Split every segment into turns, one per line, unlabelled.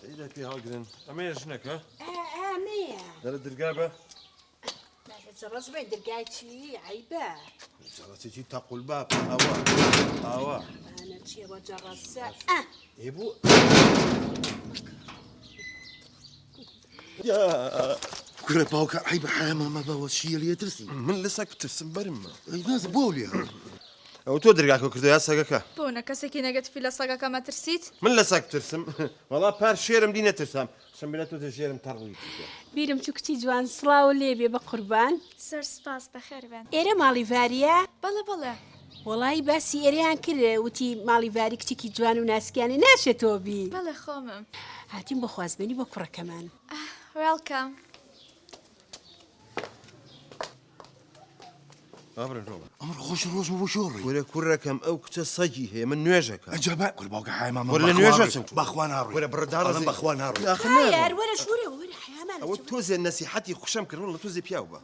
ئیدە پێ هەڵگرن ئەمەیە ژنەکە
ئەمەیە
دەرە درگا بە
جەڕەس بێ درگای چی عیبە
جەڕەسێکی تەقول باب ئەوە ئاوا
ئەە چیەوە جەڕەسە
ئێ بوو
کورە باوکە عیبە حەیامان مەبە وە چییە لێ ترسی
من لە سەگ بترسم بەرم
ئەی ناز بۆ لێ
ئەوە تۆ دەرگاکە کردو یا سەگەکە
بۆ نە کەسێکی نەگەتفی لە سەگەکە مەترسیت؟
من لە سەگ ترسم وەڵا پار شێرم دی نەترسام قسم بلە تۆزێ ژێرم تەڕ بووی
بیرم چوو کچی جوان سڵاو لێ بێ بە قوربان.
زۆر سپاس بەخێر بێن.
ئێرە ماڵی ڤاریە؟
بەڵێ بەڵێ.
وەڵایی باسی ئێرەیان کرد وتی ماڵی ڤاری کچێکی جوان و ناسکیانە ناشێ تۆ بی.
بەڵێ خۆمم.
هاتین بۆ خوازبێنی بۆ کوڕەکەمان.
Welcome.
ئابرن ڕۆڵە.
ئەمڕۆ خۆش ڕۆژ بۆ کوێ ڕۆی؟
کورە کوڕەکەم ئەو کچە سەگی هەیە من نوێژەکەم.
ئەجا با کورە باوکە حەیا مامە
وەرە لە نوێژە چم.
بەخوا ناڕۆی.
وەرە بڕە داڕەزێ.
ئەڵێم بەخوا ناڕۆی.
ئاخر ناڕۆم.
یار وەرە ژوورەوە وەرە حەیامان
ئەوە تۆزێ نەسیحەتی خوشم کرد ڕۆڵە تۆزێ پیاو بە.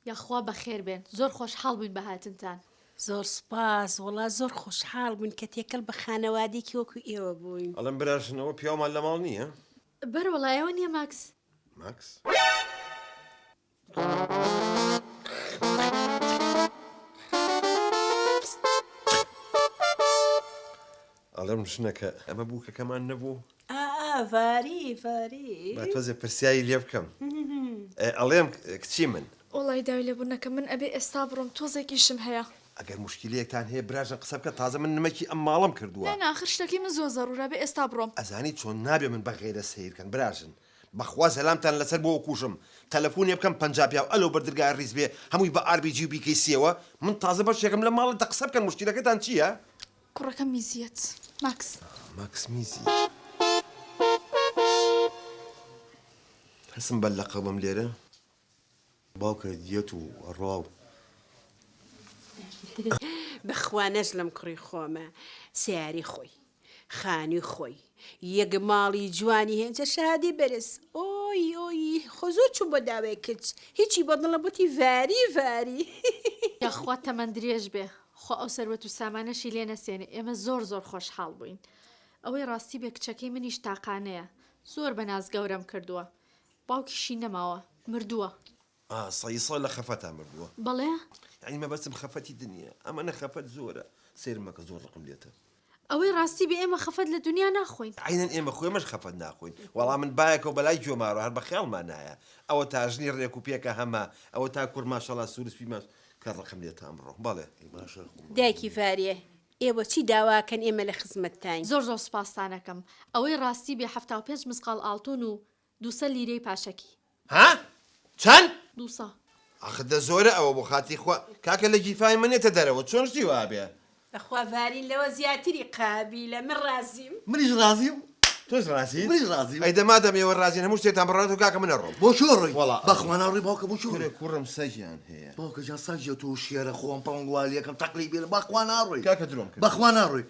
یاخوا بەخێر بێن زۆر خۆشحاڵ بووین بە هاتنتان.
زۆر سوپاس وەڵا زۆر خۆشحاڵ بووین کە تێکەڵ بە خانەوادێکی وەکو ئێوە بووین.
ئەڵێم براژن ئەوە پیاومان لە ماڵ نییە؟
بەرەوەڵا ئێوە نییە ماکس.
ماکس؟ ئەڵێم ژنەکە ئەمە بووکەکەمان نەبوو؟
ئا ئا ڤاری ڤاری.
با تۆزێ پرسیاری لێ بکەم. ئەڵێم کچی من.
وەڵای داوای لێبوردنەکەم من ئەبێ ئێستا بڕۆم تۆزێک ئیشم هەیە.
ئەگەر موشکیلەیەکتان هەیە براژن قسە بکە تازە من نمەکی ئەم ماڵەم کردووە.
نا نا ئاخر شتەکەی من زۆر زەڕورە ئەبێ ئێستا بڕۆم.
ئەزانی چۆن نابێ من بە غەیرە سەیر کەن براژن بەخوا سەلامتان لەسەر بۆ ئەکوژم تەلەفونێ بکەم 50 پیاو ئەلەو بەر درگایە ڕیز بێ هەمووی بە ئار بی جی و بی کەی سیەوە من تازە بەشێکم لەم ماڵە دە قسە بکەن موشکیلەکەتان چیە؟
کوڕەکەم میزیەت ماکس.
ماکس میزی هەسم بە لەقەبم لێرە.
باوکە دیەت و ئەڕوا و.
بەخوا نەجلم کوڕی خۆمە سەیارەی خۆی خانوی خۆی یەک ماڵی جوانی هەیە جا شەهادەی بەرز ئۆی ئۆی خۆ زۆر چوم بۆ داوای کچ هیچی بە دڵ نەبوتی ڤاری ڤاری.
یاخوا تەمەن درێژ بێ خوا ئەو سەروەت و سامانەشی لێ نەسێنێ ئێمە زۆر زۆر خۆشحاڵ بووین ئەوەی ڕاستی بێ کچەکەی منیش تاقانەیە زۆر بە ناز گەورەم کردووە باوکیشی نەماوە مردووە.
ئا سەیسە لە خەفەتا مردووە.
بەڵێ.
یانی مەبەستم خەفەتی دنیایە ئەمەنە خەفەت زۆرە سەیرم مەکە زۆر ڕقم لێتە.
ئەوەی ڕاستی بێ ئێمە خەفەت لە دونیا ناخۆین.
عەینەن ئێمە خۆ ئێمەش خەفەت ناخۆین وەڵا من بایەکەوە بەلای گوێمارۆ هەر بە خەیاڵما نایە ئەوە تا ژنی ڕێک و پێکە هەمە ئەوە تا کوڕ ماشەڵا سوور سپی ماش کە ڕقم لێتە ئەمڕۆ بەڵێ.
ئەی باشە خۆ.
دایکی ڤاریە ئێوە چی داواکەن ئێمە لە خزمەتتاین.
زۆر زۆر سوپاستان ئەکەم ئەوەی ڕاستی بێ 75 مسقاڵ ئاڵتون و دووسە لیرەی پاشەکی.
ها؟ چەند؟
دووسە.
ئاخر دە زۆرە ئەوە بۆ خاتری خوا کاکە لە گیرفانی من نێتە دەرەوە چۆن شتی وا بێ.
بەخوا ڤارین لەوە زیاتری قابیلە من ڕازیم.
منیش ڕازیم.
تۆش ڕازیت؟
منیش ڕازیم.
ئەی دە مادەم ئێوە ڕازین هەموو شتێکتان بڕاوەتەوە کاکە من ئەڕۆم.
بۆ کوێ ڕۆی؟
وەڵا
بەخوا ناڕۆی باوکە بۆ کوێ ڕۆی؟
کورە کوڕم سەگیان هەیە.
باوکە گیان سەگیە تۆ شێرە خۆم پڵنگ وا لێکەم تەقلی بێنە بەخوا ناڕۆی.
کاکە درۆم کرد.
بەخوا ناڕۆی.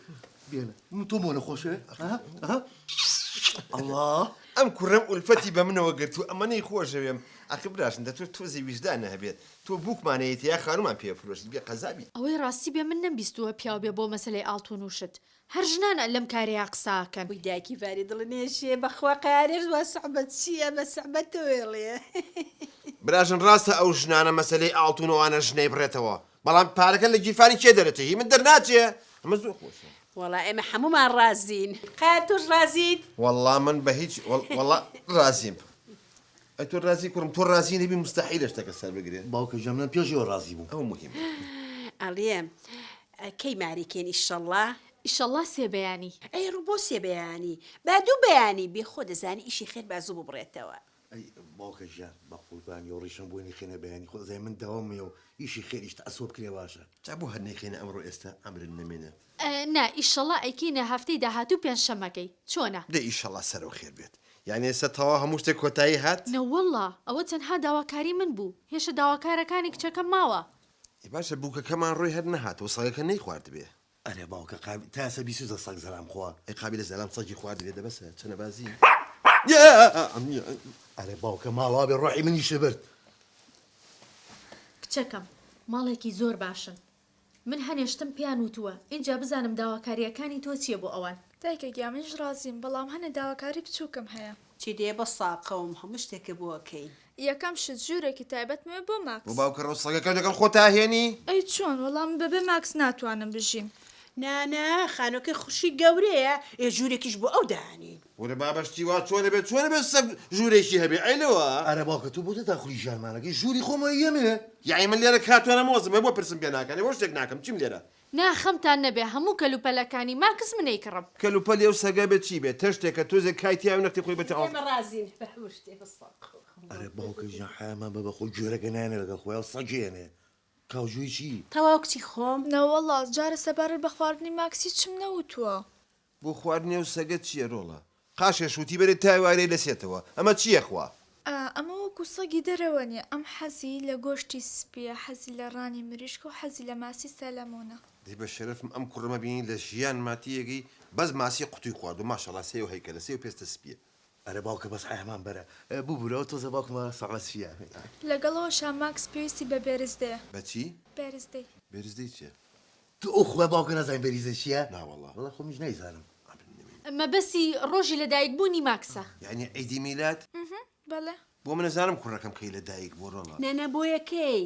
بێنە من تۆم بۆ نەخۆشەوێ ها ها ئەڵڵا.
ئەم کوڕەم ئولفەتی بە منەوە گرتووە ئەمەنەی خۆشەوێم ئەخر براژن دەتۆ تۆزێ ویژدانە هەبێت تۆ بووکمان ئەیەتی یا خانوومان پێ ئەفرۆشیت بێ قەزابی.
ئەوەی ڕاستی بێ من نەمبیستووە پیاو بێ بۆ مەسەلەی ئاڵتون و شت هەر ژنان لەم کارەیا قسە ئەکەن.
وی دایکی ڤاری دڵی نێشێ بەخوا قارێش وا سوعبەت چیە بە سوعبەتەوەی ڵێ.
براژن ڕاستە ئەو ژنانە مەسەلەی ئاڵتون و ئەوانە ژنەی بڕێتەوە بەڵام پارەکە لە گیرفانی کێ دەرەچێ هی من دەرناچێ ئەمە زۆر خۆشە.
وەڵا ئێمە حەموومان ڕازین. قایە تۆش ڕازیت؟
وەڵا من بە هیچ وەڵا ڕازیم. ئەی تۆ ڕازی کوڕم تۆ ڕازی نەبی موستەحیلە شتەکە سەر بگرێ.
باوکە گیان من پێش ئێوە ڕازی بووم.
ئەوە موهیمە.
ئەڵێم کەی ماریکێن ئیشەڵا؟
ئیشەڵا سێ بەیانی.
ئەی ڕوو بۆ سێ بەیانی؟ با دوو بەیانی بێ خۆ دەزانی ئیشی خێر با زوو ببڕێتەوە.
ئەی باوکە گیان بە قوربانی ئەو ڕیشەم بۆی نەخێنە بەیانی خۆ دەزانی من دەوام هەیە و ئیشی خێریش تەئەسۆ بکرێ باشە.
جا بۆ هەر نەیخەینە ئەمڕۆ ئێستا عەمرت نەمێنێ.
نا ئیشەڵا ئەیکەینە هەفتەی داهاتوو پێنجشەممەکەی چۆنە؟
دەی ئیشەڵا سەرەو خێر بێت. یانی ئێستا تەواو هەموو شتێک کۆتایی هات؟
نەوەڵا ئەوە تەنها داواکاری من بوو هێشە داواکارەکانی کچەکەم ماوە.
ئەی باشە بووکەکەمان ڕۆی هەر نەهاتەوە سەگەکە نەیخواردبێ؟
ئەرێ باوکە قابیل تا ئێستا بیسوتە سەگ زەلام خوا.
ئەی قابیلە زەلام سەگی خواردبێ دە بەسە چەنە بازی.
ئەرێ باوکە ماڵا بێ ڕۆحی منیشت برد.
کچەکەم ماڵێکی زۆر باشن من هەنێ شتم پێیان وتووە ئینجا بزانم داواکارییەکانی تۆ چییە بۆ ئەوان.
دایکە گیان منیش ڕازیم بەڵام هەنێ داواکاری بچووکم هەیە.
چی دێ بە ساقەوم هەموو شتێکە بۆ ئەکەین.
یەکەم شت ژوورێکی تایبەتمەوێ بۆ ماکس.
بۆ باوکە ڕۆ سەگەکەش لەگەڵ خۆتا هێنی؟
ئەی چۆن وەڵا من بەبێ ماکس ناتوانم بژیم.
نا نا خانوەکەی خوشی گەورەیە ئێ ژوورێکیش بۆ ئەو دانێین.
وەرە بابە شتی وا چۆن ئەبێ چۆن ئەبێ سەگ ژوورێکی هەبێ ئەی لەوە.
ئەرە باوکە تۆ بۆ تەداخولی ژیانمانەکەی ژووری خۆمە یەمێ.
یەعنی من لێرە کاتوانم وەزم بۆ پرسم پێ ناکەن بۆ شتێک ناکەم چیم لێرە.
نا خەمتان نەبێ هەموو کەلوپەلەکانی ماکس من ئەیکڕم.
کەلوپەلی ئەو سەگە بێ چی بێ تەشتێکە تۆزێک کای تیایە و نەختی خۆی بە تەواو.
ئێمە ڕازین بە هەموو شتێ بەساقەوە.
ئەرێ باوکە گیان حەیامان بە بەخۆ گوێرەکە نایەنێ لەگەڵ خۆیا و سەگی ئەنێ کاوجوی چی؟
تەواو کچی خۆم.
نەوەڵا جارێ سەبارەت بە خواردنی ماکس هیچم نەوتووە.
بۆ خواردنی ئەو سەگە چیە رۆڵە قاشێ شوتی بەرێ تا ئێوارەی لەسێتەوە ئەمە چیە خوا.
ئا ئەمە وەکو سەگی دەرەوە نیە ئەم حەزی لە گۆشتی سپیە حەزی لە ڕانی مریشکە و حەزی لە ماسی سەلەمۆنە.
دەی بە شەرەفم ئەم کوڕەمە بینی لە ژیانما تێگەی بەس ماسی قوتوی خواردوە ماشەڵا سێو هەیکەلە سێو پێستە سپیە.
ئەرێ باوکە بەس حەیامان بەرە. ببورە ئەوە تۆزێ باوکمە سەعبە چیە.
لەگەڵ ئەوەشا ماکس پێویستی بە بێرزدەیە.
بە چی؟
بێرزدەی.
بێرزدەی چیە؟
تۆ ئەو خوای باوکە نازانی بێریزدە چیە؟
ناوەڵا.
وەڵا خۆمیش نایزانم.
مەبەسی ڕۆژی لەدایک بوونی ماکسە.
یانی عیدی میلاد؟
بەڵێ.
بۆ من ئەزانم کوڕەکەم کەی لە دایک بووە ڕۆڵە.
نا نا بۆیە کەی؟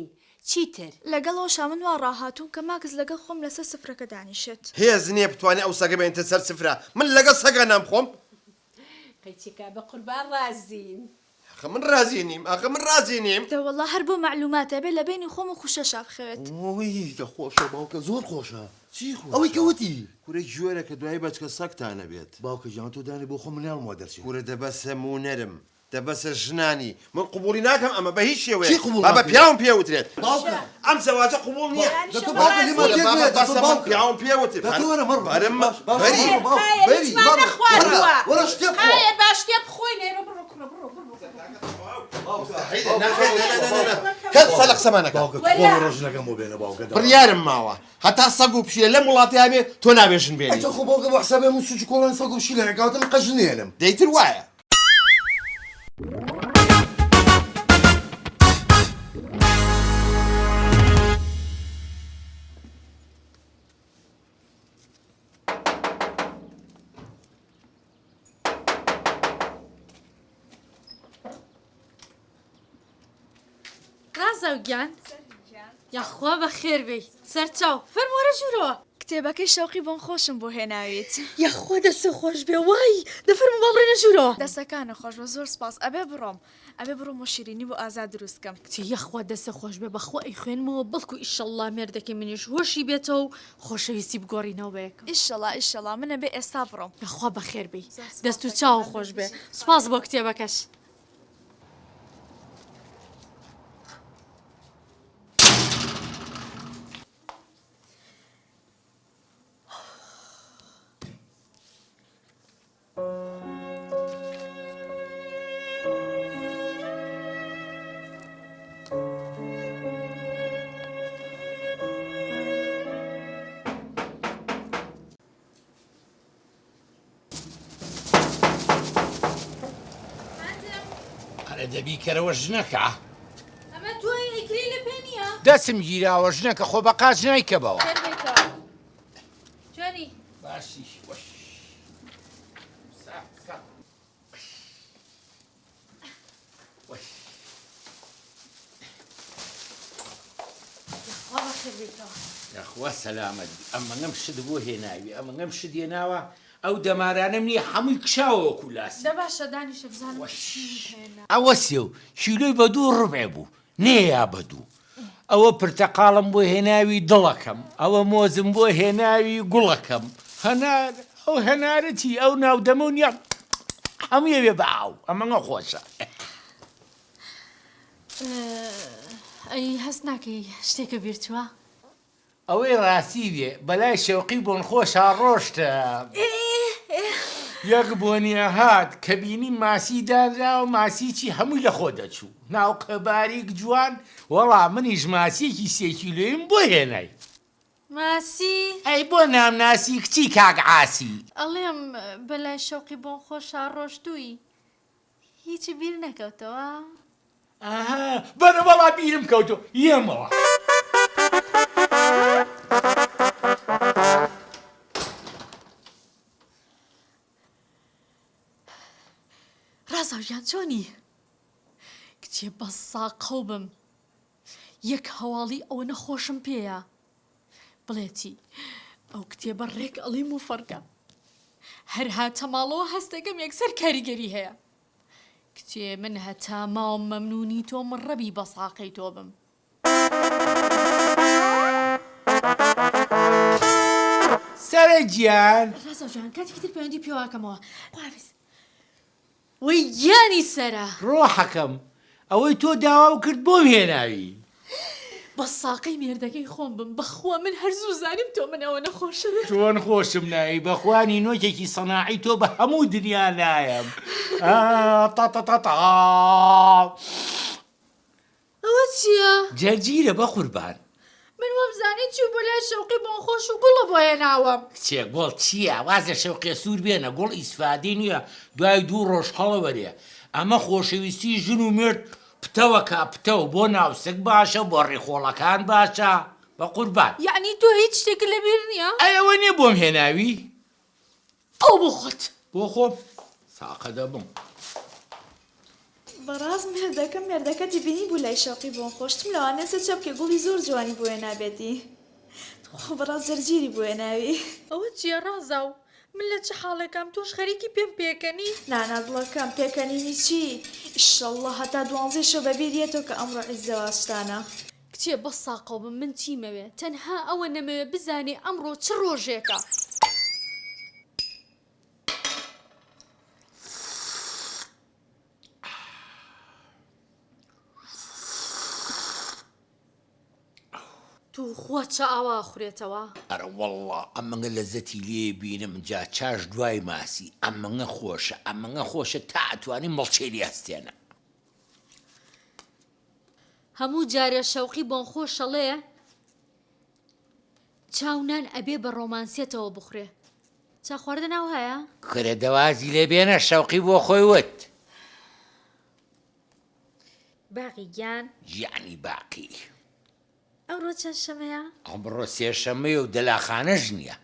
چیتر؟
لەگەڵ ئەوەشا من وا ڕاهاتووم کە ماکس لەگەڵ خۆم لەسەر سفرەکە دانیشێت.
هێز نیە بتوانێ ئەو سەگە بێنێتە سەر سفرە من لەگەڵ سەگا نان بخۆم؟
قەیچیکا بەقوربان ڕازین.
ئاخە من ڕازی نیم ئاخە من ڕازی نیم.
دە وەڵا هەر بۆ مەعلوماتە بێ لە بەینی خۆم و خوشەشا بخەوێت.
ئۆی کە خۆشە باوکە زۆر خۆشە.
چی خۆشە؟
ئەوەی کە وتی.
کورە گوێرە کە دوایی بەچکە سەگتان ئەبێت.
باوکە گیان تۆ دانێ بۆ خۆم مناڵم وا دەرچێ.
کورە دەبەسە مونەرم دەبەسە ژنانی من قبوڵی ناکەم ئەمە بە هیچ شێوەیەک
چی قبوڵ
بابە
ناکەی؟
پیاوم پێ وترێت
باوکە.
ئەم زەواجە قبوڵ نییە.
دە تۆ باوکە لێمان
کورە
تێک
بابە
مەیە دە تۆ
بەسە من
باوکە.
پیاوم پێ وترێت
دە تۆ وەرە مەڕۆ
بەرم
باش باش
بەری
مەڕۆ باوکە.
قایە
بەری
هیچمان
مەڕۆ وەرە
نەخواردووە.
وەرە شتێ بخۆ.
قایە با شتێ بخۆین ئێرە بڕۆ کوڕە بڕۆ بڕۆ.
کەس قسە لە قسەمان نەکا.
باوکە تخوا وەرە ژنەکەم بۆ بێنە باوکە دەڕۆم.
بڕیارم ماوە هەتا سەگ و پشیلە لەم وڵاتەیا بێ تۆ نابێ ژن بێنی.
ئەی تۆ خۆ باوکە بۆ حسابی هەموو سوچ و کۆڵان سەگ و پشیلە هەیە کەواتە من قەت ژن نەهێنم.
دەی تر وایە.
ڕازاو گیان یاخوا بەخێر بێی سەرچاو فەرموو وەرە ژوورەوە.
کتێبەکەی شەوقی بۆن خۆشم بۆ هێناویت.
یاخوا دەستت خۆش بێ وای دە فەرموو با بڕۆینە ژوورەوە.
دەستەکانت خۆش بێ زۆر سپاس ئەبێ بڕۆم ئەبێ بڕۆم و شیرینی بۆ ئازاد دروست کەم.
کچێ یاخوا دەستت خۆش بێ بەخوا ئەیخوێنمەوە بەڵکو ئیشەڵڵا مێردەکەی منیش هۆشی بێتەوە و خۆشەویستی بگۆڕینەوە بەیەکەوە.
ئیشەڵا ئیشەڵا من ئەبێ ئێستا بڕۆم.
یاخوا بەخێر بێی
زۆر سپاس
دەست و
دەکەم
چاوت
مەمنون
خۆش بێ
بژی.
سپاس بۆ کتێبەکەش.
ئەرێ دەبی کەرەوە ژنەکە.
ئەمە تۆی ئەی کلیلە پێ نییە؟
دەسم گیراوە ژنەکە خۆ بە قاچ نایکەبەوە.
خێر بێیتەوە. چۆنی؟
باشی وەش. سا سا. وەش.
یاخوا بەخێر بێیتەوە.
یاخوا سەلامەت بی ئەمەنەم شت بۆ هێناوی ئەمەنەم شت هێناوە ئەو دەمارانەم نییە حەمووی کشاوە وەکو لاسی.
دە باشە دانیشە بزانم چیت هێنا.
ئەوە سێو کیلۆی بە دوو ڕوبعێ بوو نێیا بە دوو ئەوە پرتەقاڵم بۆ هێناوی دڵەکەم ئەوە مۆزم بۆ هێناوی گوڵەکەم هەنار ئەو هەنارە چی ئەو ناو دەمە و نییە هەمووی ئەوێ بە ئاو ئەمەنە خۆشە.
ئەی هەست ناکەی شتێکە بیرچووە؟
ئەوەی ڕاستی بێ بەلای شەوقی بۆنخۆشا ڕۆشتم یەک بۆنی ئەهات کە بینیم ماسی دانراوە ماسی چی هەمووی لە خۆ دەچوو ناوقە باریک جوان وەڵا منیش ماسیەکی سێ کیلۆییم بۆ هێنای.
ماسی؟
ئەی بۆ نامناسی کچی کاک عاسی؟
ئەڵێم بەلای شەوقی بۆنخۆشا ڕۆشتووی. هیچی بیر نەکەوتەوە؟
ئەها بەرە وەڵا بیرم کەوتۆ یەمەوە.
ڕازاو گیان چۆنی؟ کچێ بەس ساقەو بم یەک هەواڵی ئەوەنە خۆشم پێیە بڵێ چی ئەو کتێبە ڕێک ئەڵێ موفەڕکە هەر هاتە ماڵەوە هەستەکەم یەکسەر کاریگەری هەیە کچێ من هەتا ماوم مەمنونی تۆم ڕەبی بەساقەی تۆ بم.
سارا گیان.
ڕەزا جان کاتێکی تر پەیوەندی پێوەکەمەوە خواحافیز. وەی گیانی سەرا.
ڕۆحەکەم ئەوەی تۆ داواو کرد بۆم هێناوی.
بە ساقەی مێردەکەی خۆم بم بەخوا من هەر زوو زانیم تۆ من ئەوەنە خۆشەوێ.
چۆن خۆشم ناوی بەخوا نینۆکێکی سەناعی تۆ بە هەموو دنیا نایەم ئا تا تا تا تا.
ئەوە چییە؟
جەرجیرە بەقوربان.
من وامزانی چووی بۆ لای شەوقی بۆنخۆش و گوڵە بۆ هێناوم.
کچێ گوڵ چییە؟ واز لە شەوقێ سوور بێنە، گوڵ ئیسفادەی نییە دوای دوو ڕۆژ هەڵەوەرێ. ئەمە خۆشەویستی ژن و مێرد پتەوەکا پتەو، بۆ ناوسک باشە، بۆ ڕیخۆڵەکان باشە، بەقوربان.
یەعنی تۆ هیچ شتێکت لەبیر نییە؟
ئەی ئەوە نییە بۆم هێناوی؟
ئەو بۆ خۆت.
بۆ خۆم ساقە دەبم.
بەڕاست مێردەکەم مێردەکەتی بینی بوو لای شەوقی بۆن خۆشتم لەوانەیە سەر چەپکێ گوڵی زۆر جوانی بۆ هێنابێتی توخوا بەڕاست جەرجیری بۆ هێناوی.
ئەوە چیە ڕازاو من لە چ حاڵێکام تۆش خەریکی پێم پێکەنی.
نانا دڵەکەم پێکەنینی چی ئیشەڵڵا هەتا دوانزەی شەو بەبیر یەتۆ کە ئەمڕۆ عیزەواجتانە.
کچێ بەس ساقەو بم من چیمەوێ تەنها ئەوە نەمەوێ بزانێ ئەمڕۆ چ ڕۆژێکە. توخوا چا ئاوا ئەخورێتەوە؟
ئەرە وەڵڵا ئەمەنگە لەزەتی لێ بینم جا چاش دوای ماسی ئەمەنگە خۆشە ئەمەنگە خۆشە تا ئەتوانی مڵچەی لێ هەستێنە.
هەموو جارێ شەوقی بۆنخۆش ئەڵێ چا و نان ئەبێ بە ڕۆمانسیەتەوە بخورێ. چا خواردن ئاوهایە؟
کورە دەوازی لێ بێنە شەوقی بۆ خۆی وت.
باقی گیان.
گیانی باقی.
ئەمڕۆ چەند شەمەیە؟
ئەمڕۆ سێشەمەیە و دەلاخانەش نییە.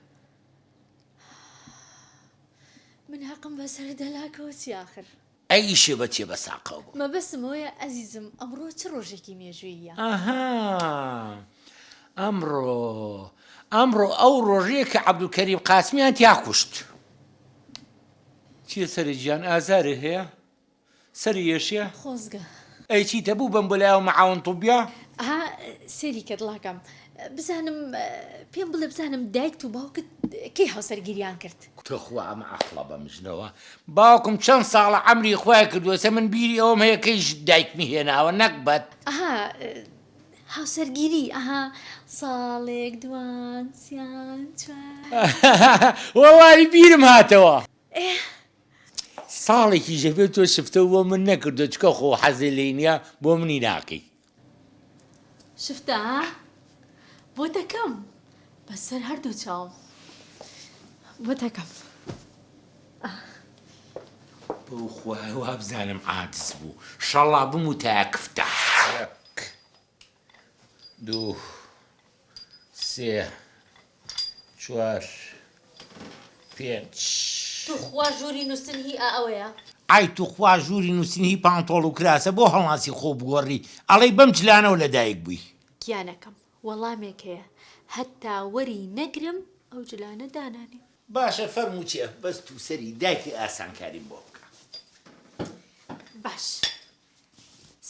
من هەقم بەسەر دەلاکەوە چی ئاخر؟
ئەی ئیشێ بە چێ بە ساقەوە بوو؟
مەبەستم ئەوەیە ئەزیزم ئەمڕۆ چ ڕۆژێکی مێژووییە؟
ئەها ئەمڕۆ ئەمڕۆ ئەو ڕۆژەیە کە عەبدولکەریم قاسمیان تیا کوشت. چیە سەرە گیان ئازارت هەیە؟ سەری ئێشێ؟
خۆزگە.
ئەی چیتە بوو بم بۆ لای ئەو معاون طبیە؟
ئەها سەیری کە دڵاکەم بزانم پێم بڵێ بزانم دایکت و باوکت کەی هاوسەرگیریان کرد؟
توخوا ئەم عەقڵە بەم ژنەوە باوکم چەند ساڵە عەمری خوای کردوە ئێستا من بیری ئەوەم هەیە کەی دایکمی هێناوە نەگبەت.
ئەها هاوسەرگیری ئەها ساڵێک دوان سیان چوار.
وەڵایی بیرم هاتەوە. ساڵێکیش ئەبێ تۆ شفتەو بۆ من نەکردوە چکە خۆ حەزت لێی نیە بۆ منی ناکەی.
شفتە ها بۆ دەکەم بەسەر هەردوو چاوم بۆ دەکەم.
بەو خوایە وابزانم عاجز بوو شەڵا بموتایە کفتە. یەک دوو سێ چوار پێنج.
توخوا ژووری نوستن هی ئا ئەوەیە؟
ئای توخوا ژووری نوستن هی پانتۆڵ و کراسە بۆ هەڵناسی خۆو بگۆڕی ئەڵێی بەم جلانەوە لەدایک بووی.
گیانەکەم وەڵامێک هەیە هەتا وەری نەگرم ئەو جلانە دانانێم.
باشە فەرموو چێ بەس تو سەری دایکی ئاسانکاریم بۆ بکە.
باش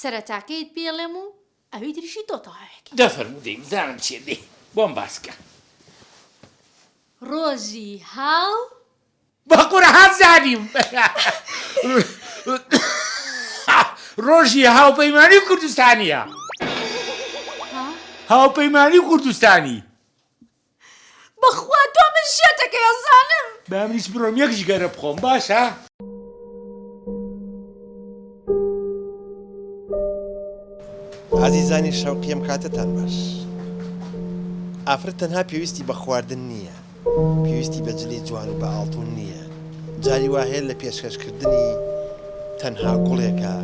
سەرەتاکەیت پێڵێم و ئەوی تریشی تۆ تەواوێکی.
دە فەرموو دەی بزانم چیە دەی بۆم باس کە.
ڕۆژی هاو.
بە قورعان زانیم ڕۆژی هاوپەیمانی کوردستانیە.
ها؟
هاوپەیمانی کوردستانی.
بەخوا تۆ من شێتەکەی ئەزانم.
با منیش بڕۆم یەک جگەرە بخۆم باشە؟
ئازیزانی شەوقی ئەم کاتەتان باش. ئافرەت تەنها پێویستی بە خواردن نییە، پێویستی بە جلی جوان و بە ئاڵتون نییە، جاری وا هەیە لە پێشکەشکردنی. تەنها گوڵێکە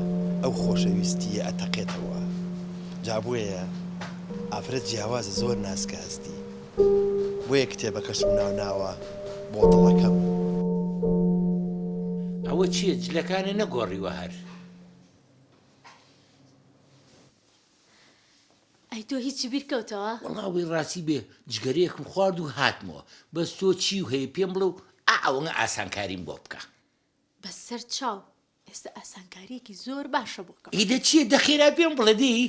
ئەو خۆشەویستییە ئەتەقێتەوە جا بۆیە ئافرەت جیاوازە زۆر ناسکە هەستی بۆیە کتێبەکەشم ناوناوە بۆ دڵەکەم.
ئەوە چیە جلەکانت نەگۆڕیوە هەر.
ئەی تۆ هیچی بیر کەوتەوە؟
وەڵا ئەوەی ڕاستی بێ جگەرەیەکم خوارد و هاتمەوە بەس تۆ چی هەیە پێم بڵێ و ئا ئەوەنە ئاسانکاریم بۆ بکە.
بەسەر چاو ئێستا ئاسانکاریەکی زۆر باشە بۆ کەم.
ئیدە چیە دە خێرا پێم بڵێ دەی.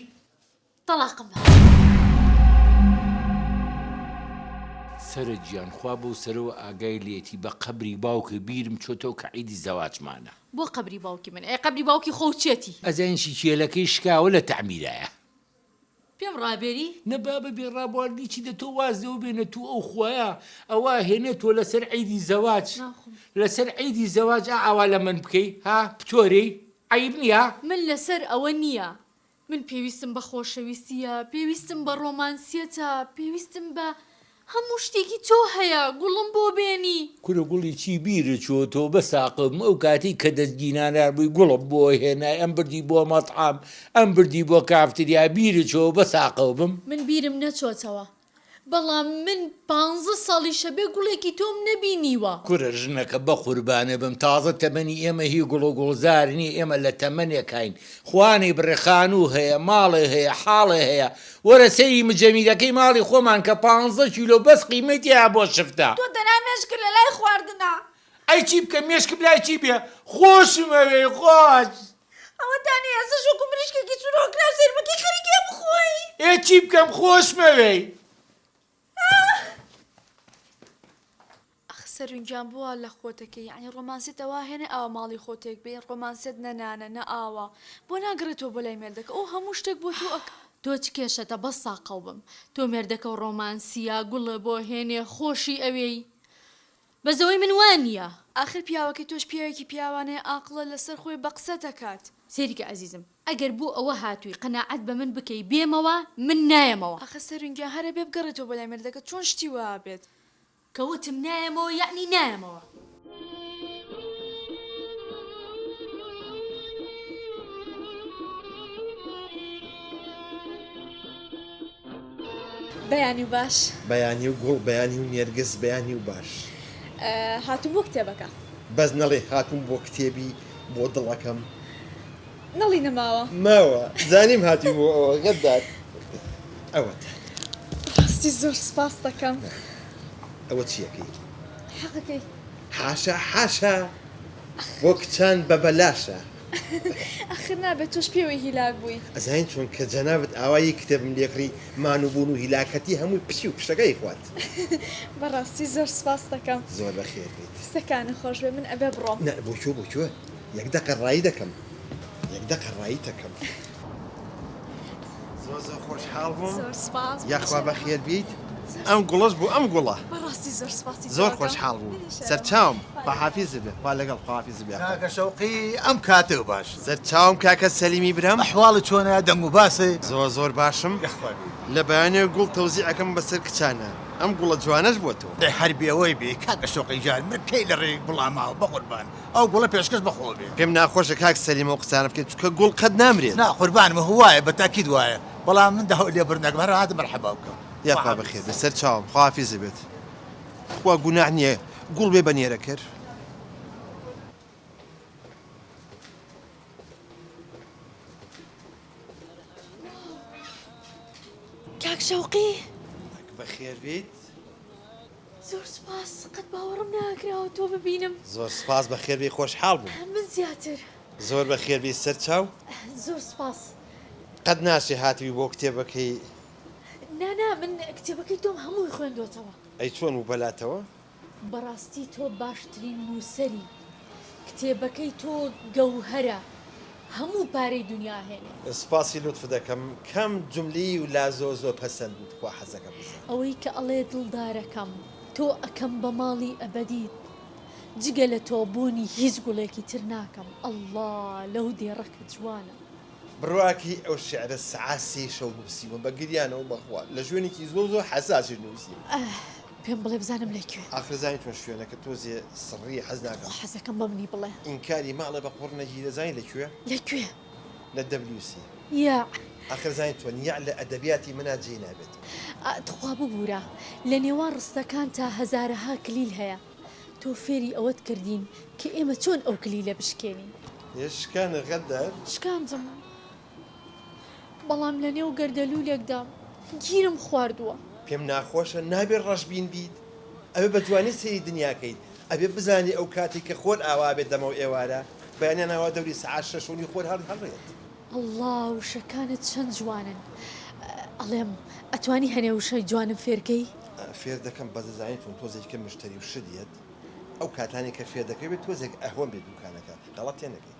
تەڵاقم بە.
سەرە گیان خوا بەو سەرەوە ئاگای لێتی بە قەبری باوکت بیرم چۆتەوە کە عیدی زەواجمانە.
بۆ قەبری باوکی من ئەی قەبری باوکی خۆو چێتی.
ئەزانی چی کێلەکەی شکاوە لە تەعمیرایە.
پێم ڕابێری؟
نە بابە بێ ڕابواردنی چی دە تۆ واز لەوە بێنە تو ئەو خوایە ئەوە هێنێ تۆ لەسەر عیدی زەواج لەسەر عیدی زەواج ئا ئاوا لە من بکەی ها پتۆرێی عەیب نیە؟
من لەسەر ئەوە نیە من پێویستم بە خۆشەویستیە پێویستم بە ڕۆمانسیەتە پێویستم بە هەموو شتێکی تۆ هەیە گوڵم بۆ بێنی.
کورە گوڵی چی بیرت چووە تۆ بە ساقم ئەو کاتەی کە دەستگینانار بووی گوڵم بۆ هێنای ئەم بردی بۆ مەتعەم ئەم بردی بۆ کافتریا بیرت چۆوە بە ساقەو بم.
من بیرم نەچۆتەوە بەڵام من پانزە ساڵیشە بێ گوڵێکی تۆم نەبینیوە.
کورە ژنەکە بەقوربانت بم تازە تەمەنی ئێمە هی گوڵ و گوڵزار نیە ئێمە لە تەمەنێکاین خوانی بڕێ خانوو هەیە ماڵێ هەیە حاڵێ هەیە وەرە سەیری مجەمیدەکەی ماڵی خۆمان کە پانزە کیلۆ بەس قیمەی تێیا بۆ شفتە.
تۆ تەنها مێشکت لە لای خواردنە.
ئەی چی بکەم مێشکم لای چی بێ خۆشم ئەوێی خۆش.
ئەوەتانێ ئێستەش وەکو مریشکێکی سوورۆکراو سەیر بکەی خەریکی بخۆی.
ئێ چی بکەم خۆشمەوێی.
ئەخ سەروین گیان بۆ وا لە خۆتەکەی یەعنی ڕۆمانسیەتە وا هێنێ ئاوا ماڵی خۆ تێک بەی ڕۆمانسیەت نە نانە نە ئاوە بۆ ناگەڕێتەوە بۆ لای مێردەکە ئەو هەموو شتێک بۆ تۆ ئەکا.
تۆ چ کێشەتە بەس ساقەو بم تۆ مێردەکەو ڕۆمانسیە گوڵە بۆ هێنێ خۆشی ئەوێی بەس ئەوەی من وا نیە.
ئاخر پیاوەکەی تۆش پیاوێکی پیاوانەیە ئاقڵە لەسەر خۆی بە قسە دەکات.
سەیرکە ئەزیزم ئەگەر بۆ ئەوە هاتووی قەناعەت بە من بکەی بێمەوە من نایەمەوە.
ئاخر سەروین گیان هەر ئەبێ بگەڕێتەوە بۆ لای مێردەکە چۆن شتی وا ئەبێت.
کە وتم نایەمەوە یەعنی نایەمەوە.
بەیانی و باش.
بەیانی و گوڵ بەیانی و نێرگز بەیانی و باش.
هاتووم بۆ کتێبەکە.
بەس نەڵێی هاتووم بۆ کتێبی بۆ دڵەکەم.
نەڵی نەماوە.
ماوە زانیم هاتووی بۆ ئەوە غەدار ئەوەتە.
ڕاستی زۆر سپاست دەکەم.
ئەوە چیەکەی؟
حەقەکەی.
حاشا حاشا بۆ کچان بە بەلاشە.
ئەخر نابێت تۆش پێوەی هیلاک بووی.
ئەزانی چۆن کە جەنابت ئاوا یەک کتێبم لێکڕی مانووبوون و هیلاکەتی هەمووی پچی و پشتەکەی خوارد.
بەڕاستی زۆر سپاست دەکەم.
زۆر بەخێر بێیت.
دەستەکانت خۆش بێ من ئەبێ بڕۆم.
نا بۆ کوێ بۆ کوێ یەک دەقە ڕایی دەکەم یەک دەقە ڕاییتەکەم. زۆر زۆر خۆشحاڵ بووم.
زۆر سپاس.
یاخوا بەخێر بیت. ئەم گوڵەش بۆ ئەم گوڵە.
بەڕاستی زۆر سپاسی
زۆر خۆشحاڵ بووم. سەرچاوم. خواحافیزت بێ. خوا لەگەڵ خواحافیزت بێ.
کاکە شەوقی ئەم کاتەو باش.
سەرچاوم کاکە سەلیمی برام.
ئەحواڵت چۆنە دەنگ و باست؟
زۆر زۆر باشم.
یاخوا بێ.
لە بەیانیەوە گوڵ تەوزیع ئەکەم بەسەر کچانا. ئەم گوڵە جوانەش بۆ تۆ.
دەی هەر بێوەی بێ کاکە شەوقی گیان من کەی لە ڕێی گوڵا ماوە بەقوربان ئەو گوڵە پێشکەش بە خۆوە بێ.
پێم ناخۆشە کاک سەلیم ئەو قسانە بکەیت چونکە گوڵ قەت نامرێت.
نا قوربانم هو وایە بە تاکید وایە بەڵام من داوای لێبوردن ئەکەم هەر هاتم مەرحەبا بکەم.
یاخوا بەخێر بێ سەر چاوم خواحافیزت بێت تخوا گوناح نیە گوڵ بێ بە نێرەکەر.
کاک شەوقی.
بەخێر بیت.
زۆر سوپاس قەت باوەڕم ناکراوە تۆ ببینم.
زۆر سوپاس بەخێر بێی خۆشحاڵ بووم.
من زیاتر.
زۆر بەخێر بێی سەر چاو.
زۆر سوپاس.
قەت ناچێ هاتبی بۆ کتێبەکەی.
نا نا من کتێبەکەی تۆم هەمووی خوێندۆتەوە.
ئەی چۆن بوو بەلاتەوە؟
بەڕاستی تۆ باشترین نووسەری، کتێبەکەی تۆ گەوهەرە، هەموو پارەی دونیا ئەهێنێ.
سوپاسی لوتفت دەکەم کام جوملەی و لا زۆر زۆر پەسەند بوو تخوا حەزەکەم بزانم.
ئەوەی کە ئەڵێ دڵدارەکەم تۆ ئەکەم بە ماڵی ئەبەدیت جگە لە تۆ بۆنی هیچ گوڵێکی تر ناکەم ئەڵڵا لەو دێڕە کە جوانە.
بڕواکەی ئەو شیعرە سەعات سێی شەو نووسیومە بە گریانەوە بەخوا لە شوێنێکی زۆر زۆر حەساسیش نووسیومە.
ئاه. پێم بڵێ بزانم لە کوێ.
ئاخر زانی چۆن شوێنەکە تۆزێ سڕیە حەز ناکەم.
خوا حەزەکەم بە منی بڵێ.
ئینکاری ماڵێ بە قوڕ نەگیرێ زانی لە کوێ؟
لە کوێ؟
لە دەبلیو سی.
یەع.
ئاخر زانی چۆن یەع لە ئەدەبیاتی منا جێی نابێت.
تخوا ببورە لە نێوان ڕستەکانتا هەزارەها کلیل هەیە تۆ فێری ئەوەت کردین کە ئێمە چۆن ئەو کلیلە بشکێنین.
ئێ شکانە غەدار.
شکاندم بەڵام لە نێو گەردەلوولێکدا گیرم خواردووە.
پێم ناخۆشە نابێ ڕەشبین بیت ئەبێ بە جوانی سەیری دنیا کەیت ئەبێ بزانی ئەو کاتەی کە خۆر ئاوا بێت دەمەو ئێوارە بەیانیان ئاوا دەوری سەعات شەش و نیو خۆر هەڵ هەڵێت.
ئەڵڵا وشەکانت چەند جوانن ئەڵێم ئەتوانی هەنێ وشەی جوانم فێرکەی؟
فێر دەکەم بەس دەزانی چۆن تۆزێکی کەم مشتەری و شت یەت ئەو کاتانەی کە فێر دەکەی بێ تۆزێک ئەهوەن بێ دوکانەکە غەڵەت تێنەگەی.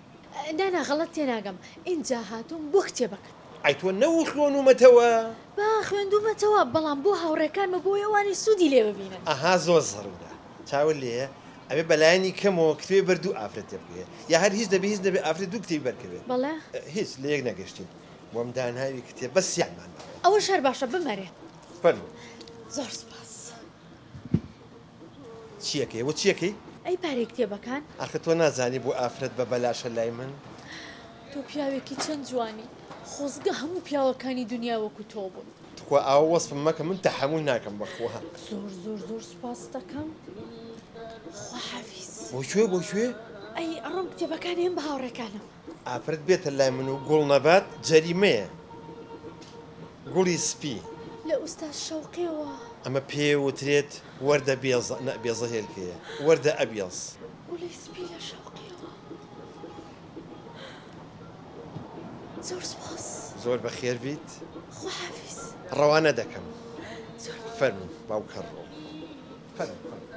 نا نا غەڵەت تێناگەم ئینجا هاتووم بۆ کتێبەکەت.
ئەی تۆ نەو خوێنومەتەوە؟
با خوێندومەتەوە بەڵام بۆ هاوڕێکانمە بۆی ئەوانیش سوودی لێ ببینن.
ئەها زۆر زەرورە چاوت لێیە ئەبێ بەلایەنی کەمەوە کتێبی بەر دوو ئافرەت تێبکەوێ یا هەر هیچ نەبێ هیچ نەبێ ئافرەت دوو کتێبی بەرکەوێ.
بەڵێ.
هیچ لە یەک نەگەشتین وەم داناوی کتێب بەس سیانمان ماوە.
ئەوەش هەر باشە بمەرێ.
فەرموو.
زۆر سوپاس.
چیەکەی ئەوە چیەکەی؟
ئەی پارەی کتێبەکان؟
ئاخر تۆ نازانی بۆ ئافرەت بە بەلاشە لای من؟
تۆ پیاوێکی چەند جوانی، خۆزگە هەموو پیاوەکانی دونیا وەکو تۆ بوون.
تخوا ئاوا وەسفم مەکە من تەحەمول ناکەم بەخوا.
زۆر زۆر زۆر سوپاست دەکەم خواحافیز.
بۆ کوێ بۆ کوێ؟
ئەی ئەڕۆم کتێبەکان ئێم بە هاوڕێکانم.
ئافرەت بێتە لای من و گوڵ نەبات جەریمەیە. گوڵی سپی.
لە ئوستاز شەوقیەوە.
ئەمە پێ وترێت وەردە بێزە نە بێزە هێلکەیە وەردە ئەبیەز.
گوڵی سپی لە شەوقیەوە. زۆر سوپاس.
زۆر بەخێر بیت.
خواحافیز.
ڕەوانە دەکەم.
زۆر مەمنون.
فەرموو باوکە ڕۆ. فەرموو فەرموو.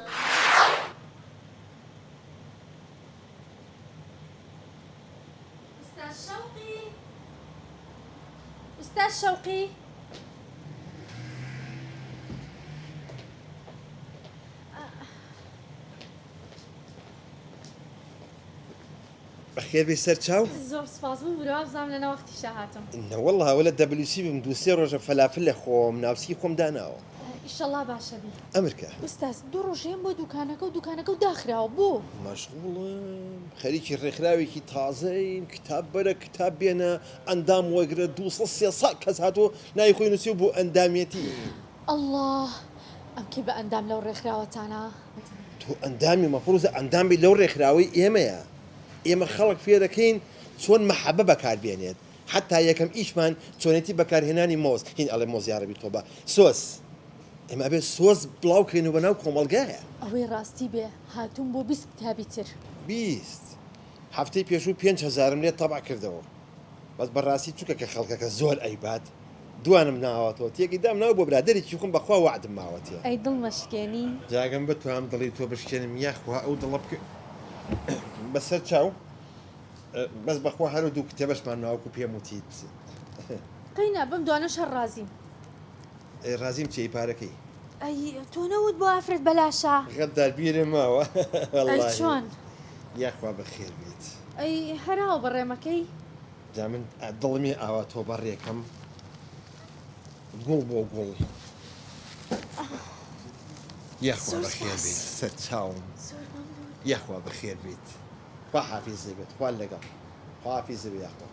ئوستاز شەوقی ئوستاز شەوقی.
بەخێر بێی سەر چاو.
زۆر سوپاس ببورە وابزانم لە ناوەختیشا هاتم.
نەوەڵا ئەوە لە دەبلیو سی بم دوو سێ ڕۆژە فەلافل ئەخۆم ناوسکی خۆم داناوە.
ئیشەڵا باشە بی.
ئەمرکە.
ئوستاز دوو ڕۆژە یەم بۆ دوکانەکە و دوکانەکەو داخراوە بۆ؟
مەشغوڵم خەریکی ڕێکخراوێکی تازەین کتاب بەرە کتاب بێنە ئەندام وەرگرە 200 300 کەس هاتووە ناوی خۆی نووسیوە بۆ ئەندامیەتی.
ئەڵڵا ئەم کەی بە ئەندام لەو ڕێکخراوەتانە؟
تۆ ئەندامی مەفروزە ئەندام بی لەو ڕێکخراوەی ئێمەیە ئێمە خەڵک فێرەکەین چۆن مەحەبە بەکار بێنێت حەتا یەکەم ئیشمان چۆنێتی بەکارهێنانی مۆز هین ئەڵێ مۆز یاڕەبی تۆبە سۆس ئێمە ئەبێ سۆز بڵاو کەینەوە بەناو کۆمەڵگایە.
ئەوەی ڕاستی بێ هاتووم بۆ 20 کتابی تر.
20 هەفتەی پێشوو پێنج هەزارم لێ تەبع کردەوە بەس بەڕاستی چونکە کە خەڵکەکە زۆر ئەیبات دوانم ناوەتەوە تێکی دام ناو بۆ برادەرێکی خۆم بەخوا وەعدم ماوەتێ.
ئەی دڵ مەشکێنی.
جاگەم بتوانم دڵی تۆ بشکێنم یاخوا ئەو دڵە بکە بەسەر چاو. بەس بەخوا هەر دوو کتێبەشمان ماوە وەکو پێم وتیت.
قەینا بەم دوانەش هەر ڕازیم.
ئەی ڕازیم چی ئەی پارەکەی؟
ئەی تۆ نەوت بۆ ئافرەت بەلاشە؟
غەدار بیرم ماوە
ئەی چۆن؟
یاخوا بەخێر بێیت.
ئەی هەر ئاوە بەڕێمەکەی؟
جا من دڵمی ئاوا تۆ بەڕێکەم گوڵ بۆ گوڵ. یاخوا بەخێر بێیت سەرچاوم. یاخوا بەخێر بێیت. خوا حافیزت بێت خوا لەگەڵ خوا حافیزت بێ یاخوا.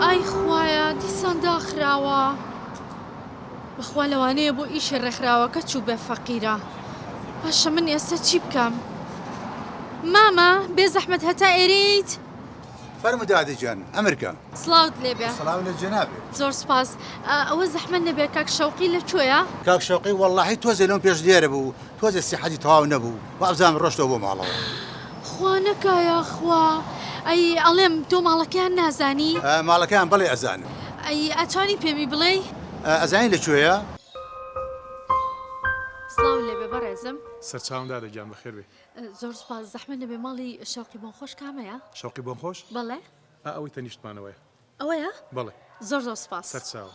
ئای خوایە دیسان داخراوە بەخوا لەوانەیە بۆ ئیشی ڕێکخراوەکە چوو بێ فەقیرە باشە من ئێستا چی بکەم مامە بێ زەحمەت هەتا ئێرەیت
فەرموو دادە گیان ئەمر کە.
سڵاوت لێ بێ.
سڵاو لە جەنابت.
زۆر سوپاس. ئەوە زەحمەت نەبێ کاک شەوقی لە کوێیە؟
کاک شەوقی وەڵاهی تۆزێ لەم پێش لێرە بوو تۆزێ سیحەتی تەواو نەبوو وابزانم ڕۆشتەوە بۆ ماڵەوە.
خوا نەکا یاخوا. ئەی ئەڵێم تۆ ماڵەکەیان نازانی؟
ماڵەکەیان بەڵێ ئەزانم.
ئەی ئەتوانی پێمی بڵێی؟
ئەزانی لە کوێیە؟
سڵاو لێ بێ بەڕێزم.
سەرچاوم دادە گیان بەخێر بێی.
زۆر سوپاس زەحمەت نەبێ ماڵی شەوقی بۆنخۆش کامەیە؟
شەوقی بۆنخۆش؟
بەڵێ.
ئا ئەوەی تەنیشتمانەوەیە.
ئەوەیە؟
بەڵێ.
زۆر زۆر سوپاس.
سەرچاو.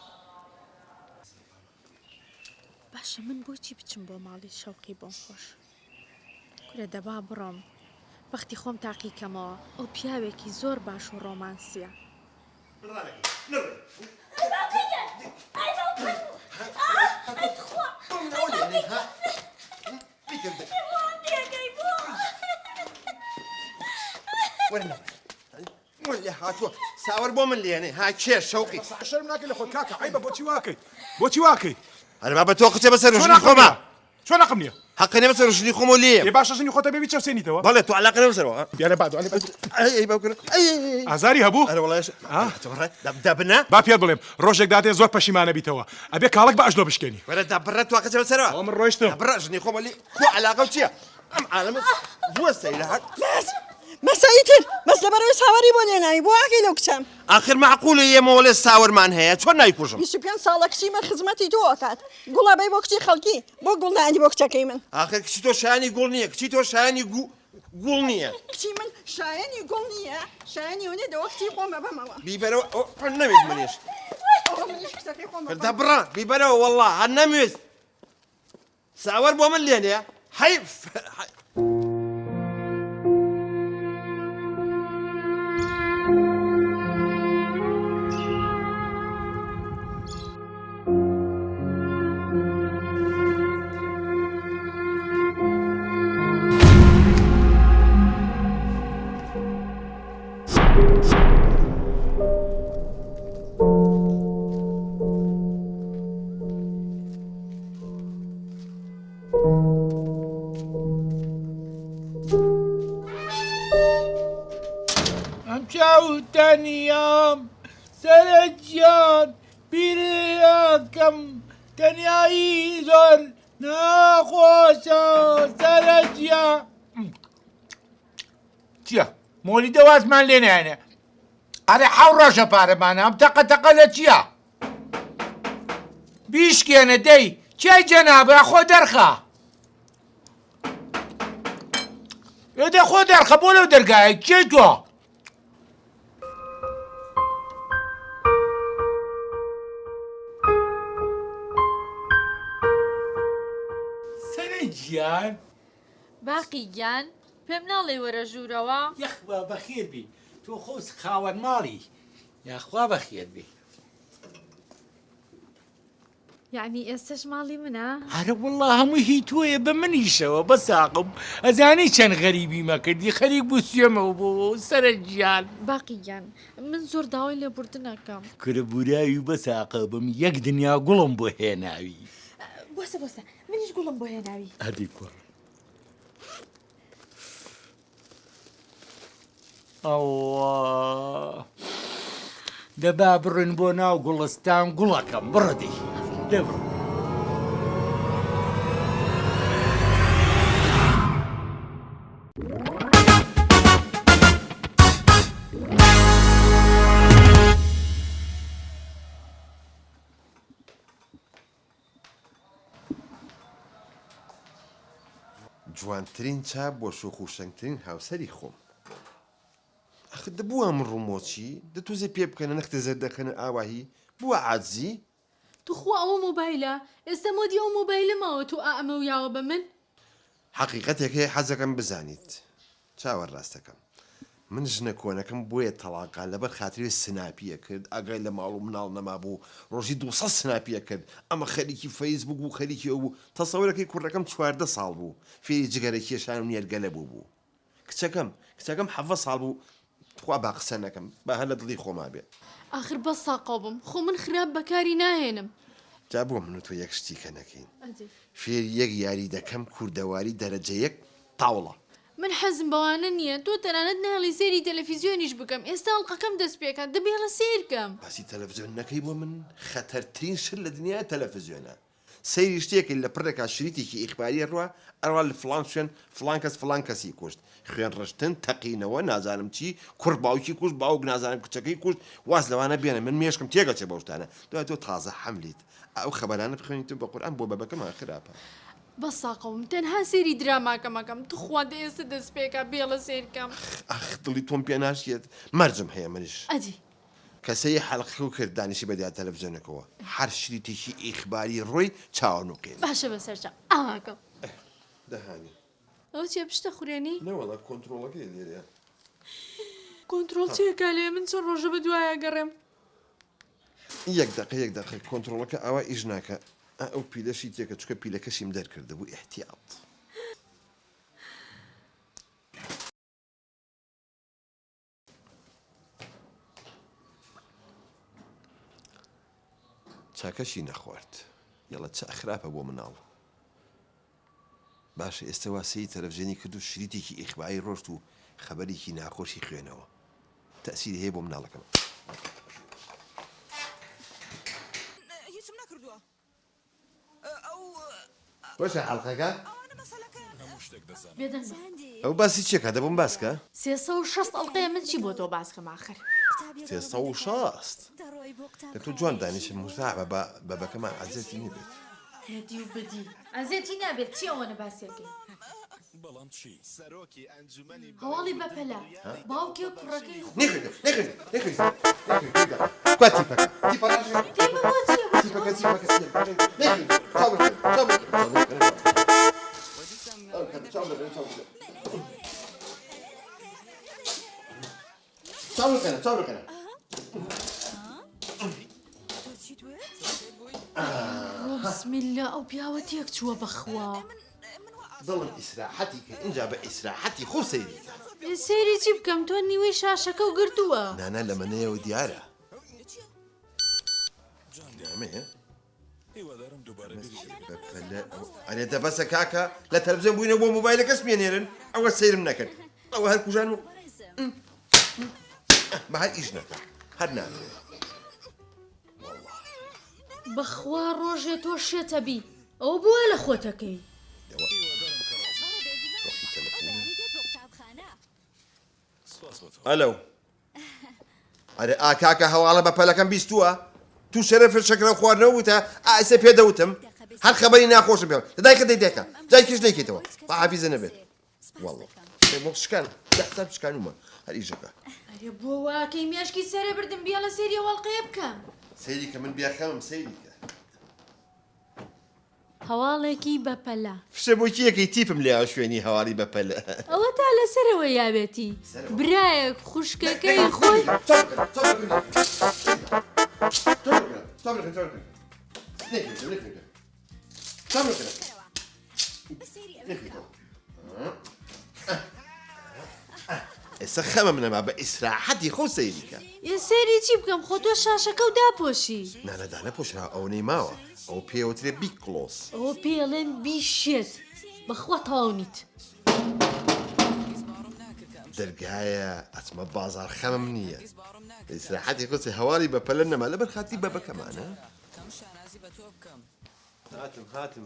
باشە من بۆچی بچم بۆ ماڵی شەوقی بۆنخۆش؟ کورە دەبا بڕۆم. بەختی خۆم تاقی کەمەوە ئەو پیاوێکی زۆر باش و ڕۆمانسیە.
هاتووە ساوەر بۆ من لێنێ ها کێ شەوقی
شەرم ناکەی لە خۆت کاکە عیبە بۆچی واکەی بۆچی واکەی
هەر بابە تۆ قچە بەسەر ژنی خۆما
چۆن حەقم نییە؟
حەقە نیە بەسەر ژنی خۆمەوە لێیەم.
ئێ باشە ژنی خۆتە بێ بیچەوسێنیتەوە؟
بەڵێ تۆ عەلاقە نیە بەسەرەوە.
دیارە با دوعا لێ بکە.
ئەی ئەی باوکە ئەی ئەی ئەی.
ئازاری هەبوو؟
ئەرە وەڵا ها؟ دەبنە؟
با پێت بڵێم ڕۆژێک دادێ زۆر پەشیمانە بیتەوە ئەبێ کاڵەک بە ئەژنۆ بشکێنی.
وەرە دەبڕە تۆ قەچە بەسەرەوە.
ئەوە من ڕۆیشتم.
دەبڕە ژنی خۆمە لێ خۆ عەلاقەو چییە؟ ئەم عالەمە زۆر سەیرە هەر.
بەس بەسە ئیتر بەس لەبەرئەوەی ساوەری بۆ لێناوی بۆ ئاگەی لەو کچەم.
ئاخر مەعقولە ئێمە وەڵێ ساوەرمان هەیە چۆن نایکوژم.
25 ساڵە کچی من خزمەتی تۆ ئەکات گوڵ ئەبەی بۆ کچی خەڵکی بۆ گوڵ نانی بۆ کچەکەی من.
ئاخر کچی تۆ شایەنی گوڵ نییە کچی تۆ شایەنی گو گوڵ نییە.
کچی من شایەنی گوڵ نییە شایەنی ئەوە نییە دەوە کچی خۆم ئەبەمەوە.
بیبەرەوە ئەوە هەر نەمویست منیش.
ئەوە منیش کچەکەی خۆم ئەبەم.
دەبڕە بیبەرەوە وەڵا هەر نەمویست. ساوەر بۆ من لێنێ حەیف.
ئەم چاو تەنیام سەرە گیان پیرەکەم تەنیایی زۆر ناخۆشە سەرە گیان چییە مۆلیدە وازمان لێ نایەنێ ئەرێ حەو ڕۆژە پارەمانە ئەم تەقە تەقە لە چییە بیشکێنە دەی چیای جەنابە خۆ دەرخە ئێدە خۆ دەرخە بۆ لەو دەرگایە کێ تۆ سەرە گیان
باقی گیان پێم ناڵێی وەرە ژوورەوە؟
یەخوا بەخێر بێی تۆ خۆ خاوەن ماڵی یاخوا بەخێر بێی.
یەعنی ئێستەش ماڵی منە؟
ئەرە وەڵا هەمووی هی تۆیە بە منیشەوە بەساقم ئەزانی چەند غەریبیمە کردی خەریک بوو سوێمەوە بۆوە سەرە گیان.
باقی گیان من زۆر داوای لێبوردن ئەکەم.
کورە بوراوی بەساقە بم یەک دنیا گوڵم بۆ هێناوی.
بۆسە بۆسە منیش گوڵم بۆ هێناوی.
ئەدی کوڕ. ئەوە دە با بڕۆین بۆ ناو گوڵستان گوڵەکەم بڕە دەی دە بڕۆ.
جوانترین چا بۆ شۆخ و شەنگترین هاوسەری خۆم. ئەخ دەبووە من ڕوومۆچی دە تۆزێ پێ بکەنە نەختێ زەردەخەنە ئاواهی بووە عاجزی؟
توخوا ئەوە مۆبایلە؟ ئێستا مۆدی ئەو مۆبایلە ماوە تۆ ئا ئەمەو یاوە بە من؟
حەقیقەتێک هەیە حەزەکەم بزانیت چاوە ڕاستەکەم من ژنە کۆنەکەم بۆیە تەڵاقا لەبەر خاتری سناپی ئەکرد ئاگای لە ماڵ و مناڵ نەمابوو ڕۆژی 200 سناپی ئەکرد ئەمە خەریکی فەیسبوک بوو خەریکی ئەو بوو تەسەورەکەی کوڕەکەم 14 ساڵ بوو فێری جگەرە کێشان و نێرگەلە بوو بوو کچەکەم کچەکەم حەڤە ساڵ بوو تخوا با قسە نەکەم با هەر لە دڵی خۆما بێ.
ئاخر بەس ساقەو بم خۆ من خراپ بەکاری ناهێنم.
جا بۆ من و تۆ یەک شتی کە نەکەین فێری یەک یاری دەکەم کوردەواری دەرەجە یەک تاوڵە.
من حەزم بەوانە نییە تۆ تەنانەت نایەڵی سەیری تەلەفیزیۆنیش بکەم ئێستا ئەڵقەکەم دەست پێکات دە بێڵە سەیر کەم.
باسی تەلەفزیۆن نەکەی بۆ من خەتەرترین شت لە دنیایە تەلەفزیۆنە سەیری شتێکەی لە پڕێکا شریتێکی ئیخباری ئەڕوا ئەڕوا لە فڵان شوێن فڵان کەس فڵان کەسی کوشت خوێن ڕشتن تەقینەوە نازانم چی کوڕ باوکی کوشت باوک نازانم کچەکەی کوشت واز لەوانە بێنە من مێشکم تێگەچێ بەو شتانە دوای تۆ تازە حەملیت ئەو خەبەرانە بخوێنیت بە قورئان بۆ بەبەکەمان خراپە.
بەس ساقەوم تەنها سەیری دراماکەم ئەکەم توخوا دە ئێستە دەست پێکا بێڵە سەیرکەم.
ئاخ دڵی تۆم پێ ناشکێت مەرجم هەیە منیش.
ئەدی.
کە سەیری حەلقەکەو کرد دانیشی بە دیار تەلەفزیۆنەکەوە هەر شریتێکی ئیخباری ڕۆی چاوە نوقێنی.
باشە بەسەرچاو ئاواکەم.
دەهانی.
ئەوە چیە پشتە خورێنی؟
نەوەڵا کۆنترۆڵەکەی لێرەیە.
کۆنترۆڵ چیە کالێ من چەند ڕۆژە بە دوایا گەڕێم.
یەک دەقە یەک دەقە کۆنترۆڵەکە ئاوا ئیش ناکا ئا ئەو پیلەشی تێکە چونکە پیلەکەشیم دەرکردبوو ئیحتیاط. چاکەشی نەخوارد یەڵە چ خراپە بۆ مناڵ باشە ئێستا وا سەیری تەلەفزیۆنی کرد و شریتێکی ئیخبایی ڕۆشت و خەبەرێکی ناخۆشی خوێنەوە تەسیری هەیە بۆ مناڵەکەم.
هیچم نەکردووە ئەو
خۆشە حەڵقەکە؟
بێدەنگ بە.
ئەو باسی چیەکا دەبووم باس کە؟
360 ئەڵقەیە من چی بۆ تۆ باس کەم ئاخر.
360 دە تۆ جوان دانیشە مورتاح بە با بەبەکەمان عەزێتی نەبێت.
نەدی و بدی عەزێتی نابێت چی ئەوەنە باسیەکەی. هەواڵی بەپەلە باوکێک کوڕەکەی خۆی
نەیخوێنە نەیخوێنە نەیخوێنە نەیخوێنە کوا تیپەکە تیپەکە
تیپە بۆ چییە بۆ
تیپەکە تیپەکە نەیخوێنە چاو بخوێنە چاو بخوێنە چاو بخوێنە چاو بخوێنە چاو بخوێنە چاو بخوێنە
بسم الله ئەو پیاوە تێک چووە بەخوا.
دڵم ئیسراحەتی کرد ئینجا بە ئیسراحەتی خۆ سەیری کە.
سەیری چی بکەم تۆ نیوەی شاشەکەو گرتووە.
نانا لە مەنەیەوە دیارە. ئەمەیە؟ ئەرێ دە بەسە کاکە لە تەلەفزیۆن بووینە بۆ مۆبایلەکەش مێنێرن ئەوە سەیرم نەکرد ئەوە هەر کوژان و بە هەر ئیش نەکە هەر نامەوێ.
بەخوا ڕۆژێ تۆ شێتەبی ئەوە بۆ وا لە خۆتەکەی.
ئەلو ئەرێ ئا کاکە هەواڵە بە پەلەکەم بیستووە تو شەرەفت شەکرە خواردنەوە بووتە ئا ئێستا پێ دەوتم هەر خەبەری ناخۆشم پێ لە دایکە دەی دێکە جایکیش نەیکەیتەوە با حافیزە نەبێت والله بۆ شکان دە حساب شکانومە هەر ئیشەکە
ئەرێ بۆ واکەی مێشکی سەرێ بردم بیەڵە سەیری ئەو ئەڵقەیە بکەم.
سەیری کە من بێخەمم سەیری کە.
هەواڵێکی بەپەلە.
فشە بۆ کێ ئەکەی تیپم لێ شوێنی هەواڵی بەپەلە.
ئەوەتا لەسەرەوە یاوێتی برایەک خوشکەکەی خۆی.
ئێستا خەمم نەما بە ئیسراحەتی خۆ سەیری کە.
ئێ سەیری چی بکەم خۆ تۆ شاشەکەو داپۆشی.
نانا دانەپۆشرا ئەوەنەی ماوە ئەوە پێی ئەوترێ بیگ کڵۆس.
ئەوە پێی ئەڵێن بی شێت بەخوا تەواو نیت.
دەرگایە ئەچمە بازاڕ خەمم نییە ئیسراحەتی خۆ سەی هەواڵی بەپەلە نەما لەبەر خاتری بەبەکەمانە. هاتم هاتم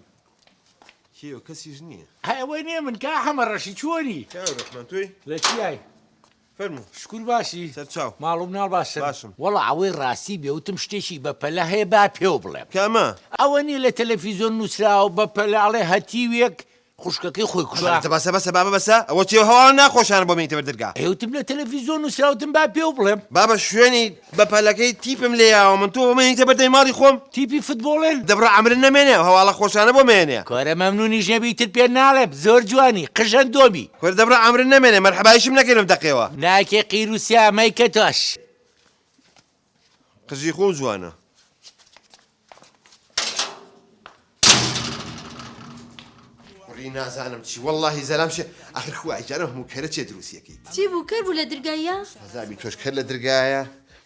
کێوە کەسیش نییە.
هەی ئەوە نیە من کا حەمە ڕەشی چۆنی؟
کاک ڕەحمان تۆی؟
لە چیای؟
فەرموو.
شکور باشی؟
سەرچاو.
ماڵ و مناڵ باشن؟
باشم.
وەڵا ئەوەی ڕاستی بێ وتم شتێکی بە پەلە هەیە با پێو بڵێم.
کامە؟
ئەوە نیە لە تەلەفیزۆن نووسراوە بە پەلە ئەڵێ هەتیوێک خوشکەکەی خۆی کوشتوە.
بەسە بەسە بەسە بابە بەسە ئەوە چیە هەواڵە ناخۆشانە بۆ مێنیتە بەر دەرگا.
ئەی وتم لە تەلەفیزۆن نوسرا وتم با پێو بڵێم.
بابە شوێنی بە پەلەکەی تیپم لێ یاوە من تۆ بۆ مێنیتە بەر دەمی ماڵی خۆم.
تیپی فتبۆڵێن.
دەبڕۆ عەمرت نەمێنێ ئەو هەواڵە خۆشانە بۆ مێنێ.
کورە مەمنونیش نەبی ئیتر پێت ناڵێم زۆر جوانی قژەن دۆمی.
کورە دەبڕۆ عەمرت نەمێنێ مەرحەبایشم نەکەی لەم دەقەیەوە.
ناکەی قیر و سیا مەیکە تۆش.
قژی خۆو جوانە. کوڕی نازانم چی وەڵاهی زەلام شێ ئاخر خوای گیان ئەو هەموو کەرە چێ دروستی ئەکەیت.
چی بوو کەر بوو لە درگایە؟
عەزابی تۆش کەر لە درگایە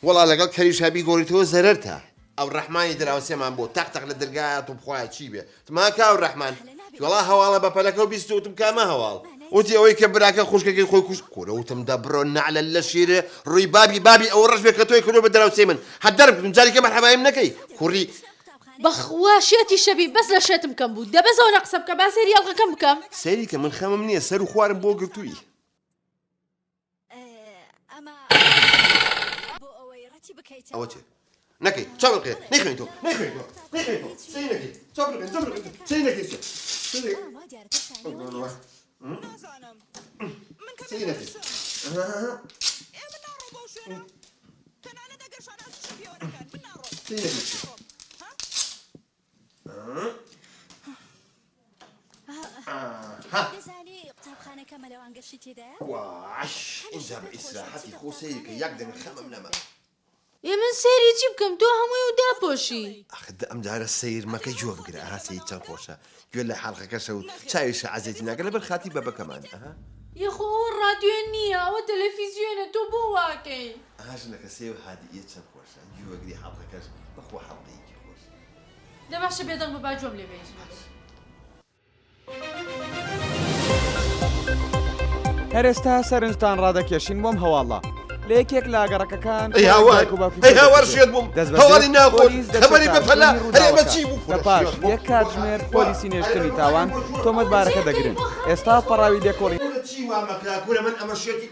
وەڵا لەگەڵ کەریشا بیگۆڕیتەوە زەرەرتە. ئەو ڕەحمانی دراوسێمان بۆ تەق تەق لە درگایە توم خوایە چی بێ وتم ها کاو ڕەحمان وەڵا هەواڵە بە پەلەکەو بیست وتم کامە هەواڵ وتی ئەوەی کە براکە خوشکەکەی خۆی کوشت کورە وتم دە بڕۆ نەعلە لە شیرێ ڕووی بابی بابی ئەوە ڕەش بێ کە تۆی کردوە بە دراوسێی من هەر دەرم کردم جارێکە مەرحەبایم نەکەی کوڕی
بەخوا شێتی شەبی بەس لە شێتم کەم بوو دە بەس ئەوەنە قسە بکە با سەیری ئەڵقەکەم بکەم.
سەیری کە من خەمم نییە سەر و خوارم بۆ گرتووی. ئەوە چیە نەکەی چاو بڕقێ نەیخوێنی تۆ نەیخوێنی تۆ نەیخوێنی تۆ سەیری نەکەی چاو بڕقێ چاو بڕقێ سەیری نەکەی چیە سەیری سەیری نەکەی سەیری نەکەی چیە
مەلەوانگەشی تێدایە؟
واش
هەمیشە
ئینجا بە
پێت خۆشە
ئیسراحەتی
بچیتە
خۆ سەیری
قوتابخانە
کە
یان
یەک دەنگ
مەلەوانگە
خەمم
چۆن
نەما.
دەبێ؟
ئێ من سەیری چی بکەم تۆ هەمووی و داپۆشی.
ئاخ دە ئەم جارە سەیر مەکە گوێ بگرە ئەها سەیر چەند خۆشە گوێ لە حەڵقەکەشە و چاویشە عەزێتی ناکە لەبەر خاتری بەبەکەمان ئەها.
یەخۆ ئەوە ڕادیۆ نییە ئەوە تەلەفیزیۆنە تۆ بۆ واکەی.
ئەها ژنەکە سێو هادیئیە چەند خۆشە گوێ بگری حەڵقەکەش بەخوا حەڵقەیەکی خۆش.
دە باشە بێدەنگ بە با گوێم لێ بێ هیچ نەبێ.
هەر ئێستا سەرنجتان ڕادەکێشین بۆم هەواڵە لە یەکێک لە گەڕەکەکان
ئەی
کوڕێک
هاوار
دایک و باوکی
ئەی
خۆی
هاوار
دەکوژێت.
شێت بووم
دەستبەجێ
هەواڵی ناخۆش
پۆلیس
خەبەری
دەچێتە
بەپەلە
شوێنی
هەرێ بە
ڕووداوەکە.
چی بوو
لە
کورە
پاش
شێت بووم
یەک کاتژمێر پۆلیسی نێشتنی تاوان تۆمەتبارەکە دەگرن ئێستا پەڕاوی لێکۆڵینەوە
کورە چی وا مەکە کورە من ئەمە شێتی.